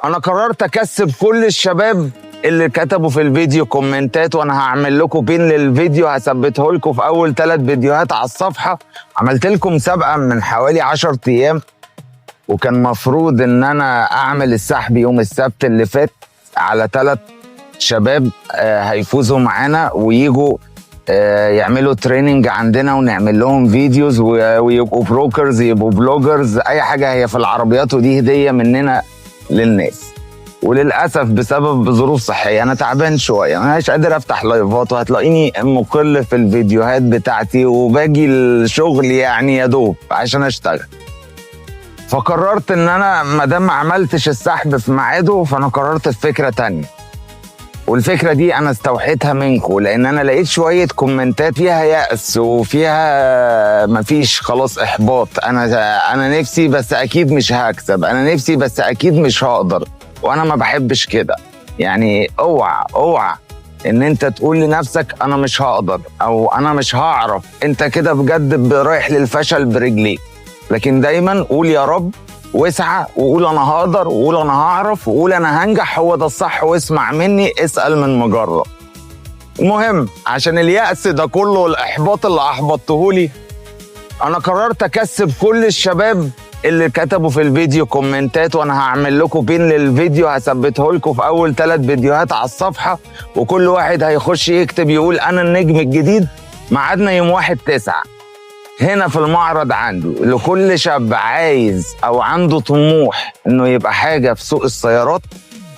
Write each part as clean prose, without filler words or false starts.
انا قررت اكسب كل الشباب اللي كتبوا في الفيديو كومنتات، وانا هعمل لكم pin للفيديو هثبته لكم في اول 3 فيديوهات على الصفحة. عملت لكم مسابقة من حوالي 10 ايام، وكان مفروض ان انا اعمل السحب يوم السبت اللي فات على 3 شباب هيفوزوا معانا ويجوا يعملوا training عندنا ونعمل لهم videos ويبقوا brokers، يبقوا bloggers، اي حاجة هي في العربيات، ودي هديه مننا للناس. وللاسف بسبب ظروف صحية انا تعبان شوية، انا مش قادر افتح لايفات، وهتلاقيني مقل في الفيديوهات بتاعتي، وباجي الشغل يعني يا دوب عشان اشتغل. فقررت ان انا ما دام ما عملتش السحب في ميعاده، فانا قررت في فكرة تانية، والفكرة دي انا استوحيتها منكم، لان انا لقيت شوية كومنتات فيها يأس وفيها مفيش خلاص احباط. انا نفسي بس اكيد مش هكسب، انا نفسي بس اكيد مش هقدر، وانا ما بحبش كده. يعني اوعى ان انت تقول لنفسك انا مش هقدر او انا مش هعرف، انت كده بجد رايح للفشل برجليك. لكن دايما قول يا رب، واسعى، وقول انا هقدر، وقول انا هعرف، وقول انا هنجح، هو ده الصح، واسمع مني، اسأل من مجرب. المهم عشان اليأس ده كله والاحباط اللي احبطتهولي، انا قررت اكسب كل الشباب اللي كتبوا في الفيديو كومنتات، وانا هعمل لكم pin للفيديو هثبته لكم في اول 3 فيديوهات على الصفحة، وكل واحد هيخش يكتب يقول انا النجم الجديد. ميعادنا يوم 1/9 هنا في المعرض عندي. لكل شاب عايز او عنده طموح انه يبقى حاجة في سوق السيارات،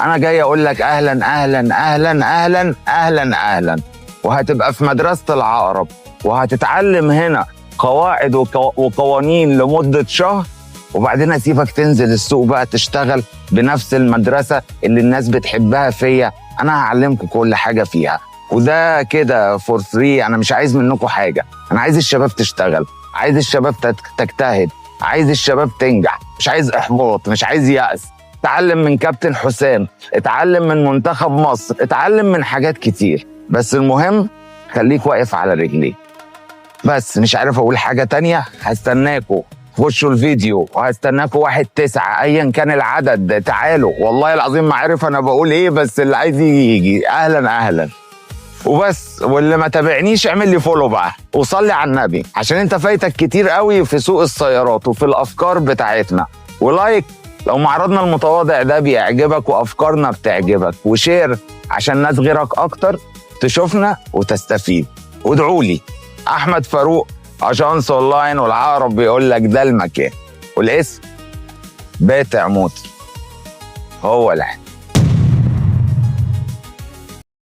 انا جاي اقول لك اهلا اهلا اهلا اهلا اهلا اهلا. وهتبقى في مدرسه العقرب، وهتتعلم هنا قواعد وقوانين لمدة شهر، وبعدين اسيبك تنزل السوق بقى تشتغل بنفس المدرسة اللي الناس بتحبها فيا. انا هعلمكم كل حاجة فيها، وده كده for free. انا مش عايز منكم حاجة، انا عايز الشباب تشتغل، عايز الشباب تجتهد، عايز الشباب تنجح، مش عايز احباط، مش عايز يأس. اتعلم من كابتن حسام، اتعلم من منتخب مصر، اتعلم من حاجات كتير، بس المهم خليك واقف على رجليك. بس مش عارف اقول حاجة تانية. هستناكوا، خشوا الفيديو، وهستناكوا 1/9 ايا كان العدد، تعالوا. والله العظيم ما عارف انا بقول ايه، بس اللي عايز يجي يجي، اهلا اهلا وبس. واللي ما تابعنيش اعمل لي follow بقى، وصلي على النبي، عشان انت فايتك كتير قوي في سوق السيارات وفي الافكار بتاعتنا. و like لو معرضنا المتواضع ده بيعجبك وافكارنا بتعجبك، و share عشان ناس غيرك اكتر تشوفنا وتستفيد. وادعوا لي، احمد فاروق، اجانس اونلاين، والعقرب بيقول لك ده المكان، والاسم باتع موتور هو العين.